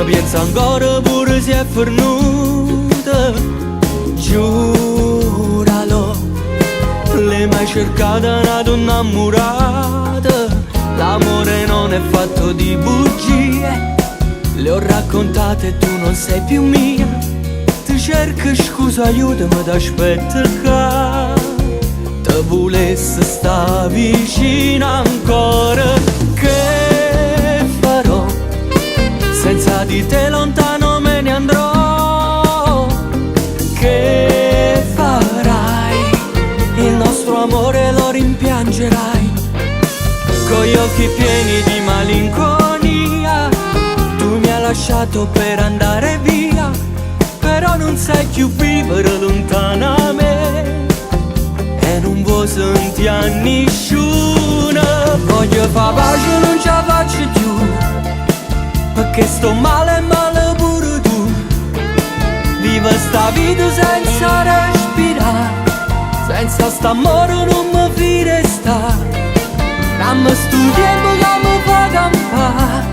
Pienso ancora pure se è fernuta. Giuralo, l'hai mai cercata una donna innamorata. L'amore non è fatto di bugie. Le ho raccontate e tu non sei più mia. Ti cerco scusa, aiutami, ti aspetto qua. Te volesse sta vicino ancora. Che farò? Senza di te lontano me ne andrò. Che farai? Il nostro amore lo rimpiangerai. Con gli occhi pieni di malinconia. Tu mi hai lasciato per andare via. Però non sai più vivere lontano da me. E non vuoi sentire a nessuno. Voglio fa pace, non ce la faccio più. Perché sto male, male pure tu. Viva sta vita senza respirare. Senza st'amore non mi fide sta. Dammi sto tempo che mi fa campare.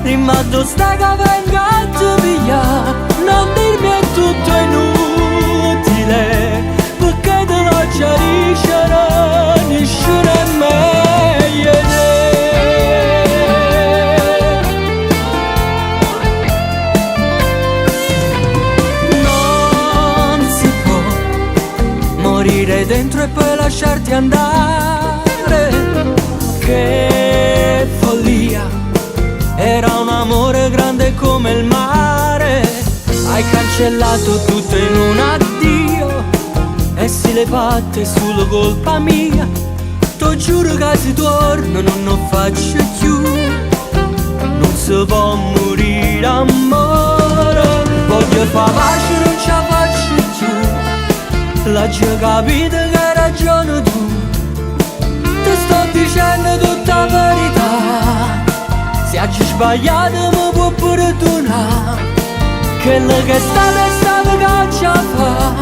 Dimmi dove stai che vengo a te pigliare. Non dirmi è tutto inutile. Perché te l'ho già dicere. Nessuno è meglio di te. Non si può morire dentro e poi lasciarti andare. Che follia, era un amore grande come il mare. Hai cancellato tutto in un addio. E se le fatte solo colpa mia. Ti giuro che se torno non lo faccio più. Non si può morire d'amore. Voglio fa pace, non ce la faccio più. L'ho già capito che hai ragione tu. Ti sto dicendo tutta la verità. Se oggi sbagliato mi può perdonare. Quello che è stato è stato che ce fa.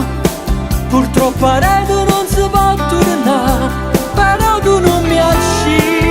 Purtroppo adesso non si può tornare. Però tu non mi uccidi.